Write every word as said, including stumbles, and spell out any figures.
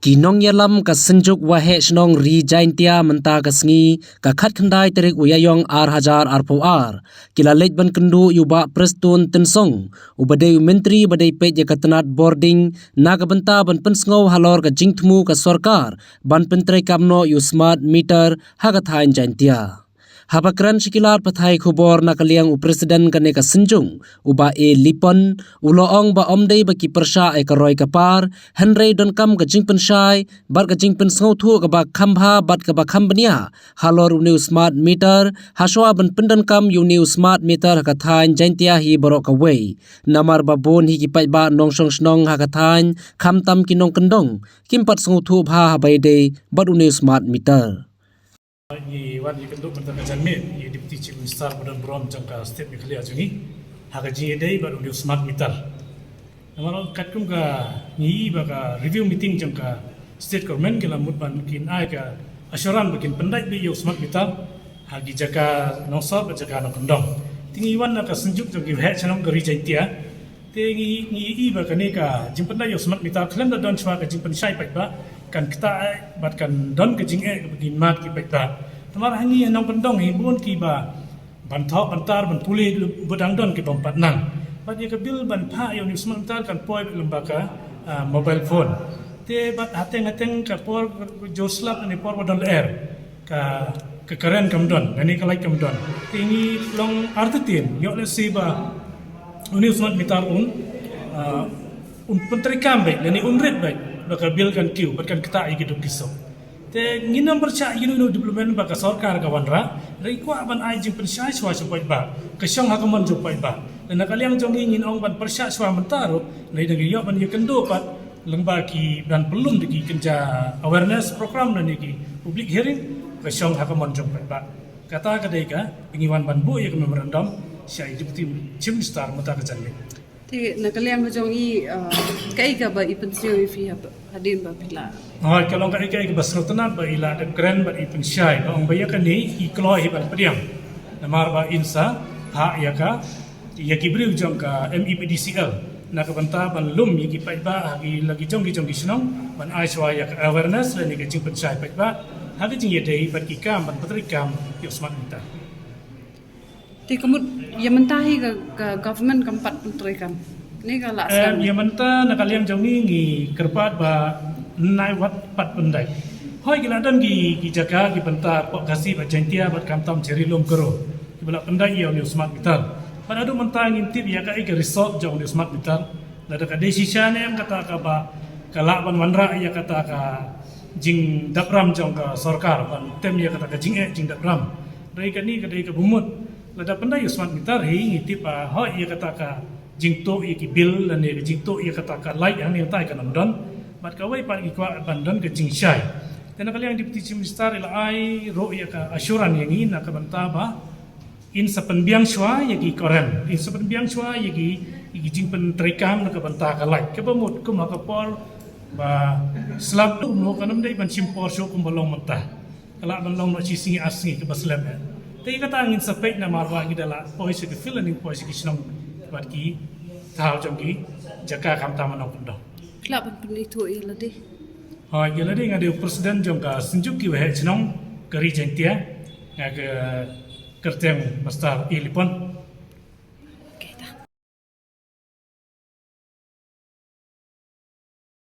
Ki nongïalam ka Synjuk Waheh Shnong Ri Jaintia mynta ka sngi, ka khatkhyndai tarik u Ïaiong ar hajar arphew ar, ki la leit ban kynduh ïa u Bah Prestone Tynsong, uba dei u Myntri ba dei peit ïa ka tnat bording, na ka bynta ban pynsngew halor ka jingthmu ka sorkar ban pyntreikam noh ïa u smart meter ha ka thaiñ Jaintia. Haba kren sha ki lad pathai khubor na ka liang u President kane ka Synjuk, u Bah A Lipon, u la ong ba ym dei ba ki pyrshah ïa ka roi ka par, hynrei donkam ka jingpynshai bad ka jingpynsngewthuh kaba kham bha bad kaba kham bniah halor une u smart meter, hashwa ban pyndonkam ïa une u smart meter ha ka thaiñ Jaintia hi baroh kawei. Namar ba bun hi ki paidbah nongshong shnong ha ka thaiñ, khamtam ki nongkyndong, kim pat sngewthuh bha haba ïadei bad une u smart meter. Ngi wan ïakynduh mynta ka janmiet ïa Deputy Chief Minister ba don burom jong ka State Meghalaya jong ngi ha ka jingïadei bad une u smart meter. Namar katkum ka, ngi ïohi ba ka review meeting jong ka State Government ki la mut ban kin ai ka assurance ba kin pyndait beit ïa u smart meter ha ki jaka nongsor bad jaka nongkyndong. Te ngi wan na ka Synjuk jong ki Waheh Shnong ka Ri Jaintia. Te ngi, ngi ïohi ba kane ka jingpyndait ïa u smart meter khlem da don shuwa ka jingpynshai paidbah, kan ktah eh bad kan don ka jingeh kaba kin mad ki paidbah. Namar ha ngi ha nongkyndong hi bun kiba ban thoh ban tar ban pule ba dang don ki bym pat nang. Bad ïa ka bill ban phah ïa une u smart meter kan poi lyngba ka, ah, mobile phone. Te bad hateng hateng ka por jur slap ne por ba don lyer, ka, ka current kam don, lane ka light kam don. Te ngi long artatien, ïoh lehse ba une u smart meter un, ah, un pyntreikam beit, lane un rit beit, ba ka bill kan kiew bad kan ktah ïa ki duk ki suk. Te ngin ym pyrshah ïa une u development ba ka sorkar ka wanrah, hynrei kwah ban ai jingpynshai shuwa sha paidbah, ka shong ha ka mon jong paidbah. Te na ka liang jong ngi ngin ong ban pyrshah shuwa mynta ruh, hynrei dang ïoh ban ïakynduh pat lyngba ki ban pynlong da ki kynja awareness program lane ki public hearing, ka shong ha ka mon jong paidbah. Kata ka dei kaba ngi wan ban buh ïa ka memorandum sha i Deputy Chief Minister mynta ka janmiet. Te na ka liang ka jong i, ah, kaei kaba i pynsngew ïa phi hap-, hadien ba phi la. Hooid, ka long kaei kaei kaba sngewtynnat ba i la dep kren bad i pynshai ba ong ba ïa kane i kloi hi ban pdiang. Namar ba in sa phah ïa ka, ïa ki briew jong ka M E P D C L na ka bynta ban lum ïa ki paidbah ha ki la ki jong ki jong ki shnong, ban ai shuwa ïa ka awareness lane ka jingpynshai paidbah ha ka jingïadei bad ki kam ban pyntreikam ïa u smart meter. Te ka mut ïa mynta hi ka, ka government kam pat pyntreikam ne ka la. Em, sdang? Ïa mynta na ka liang jong ngi ngi kyrpad ba nai wat pat pyndait. Hooid, ki la don ki, ki jaka ki bynta poh Khasi bad Jaintia bad khamtam Jairilum Garo kiba la pyndait ïa une u smart meter. Bad haduh mynta ngim tip ïa kaei ka result jong une u smart meter. Lada ka dei shisha ne em kata kaba ka lah ban wanrah ïa kata ka jingdap ram jong ka sorkar ban tem ïa kata ka jingeh jingdap ram. Dei kane ka dei kaba mut. Lada pyndait ïa u smart meter hi ngi tip ba hooid ïa kata ka jingtuh ïa ki bill lane ka jingtuh ïa kata ka light hangne hangtai kan ym don. Bad kawei pat ngi kwah ban don ka jingshai. Te na ka liang Deputy Chief Minister i la ai ruh ïa ka assurance ïa ngi na ka bynta ba in sa pynbiang shuwa ïa ki current, in sa pynbiang shuwa ïa ki, ïa ki jingpyntreikam na ka bynta ka light. Kaba mut kum ha ka por ba slap, ym, kan ym dei ban shim por shuh kumba long mynta. Ka lah ban long noh shi sngi ar sngi kaba slem eh. Te kata ngin sa peit namar ba ngi da lah poi sha ki field lane poi sha ki shnong bad ki thaw jong ki jaka khamtam ha nongkyndong. Lah ban pynithuh ïa lade. Hooid, ïa lade nga dei u President jong ka Synjuk ki Waheh Shnong ka Ri Jaintia, nga ka kyrteng Master A Lipon.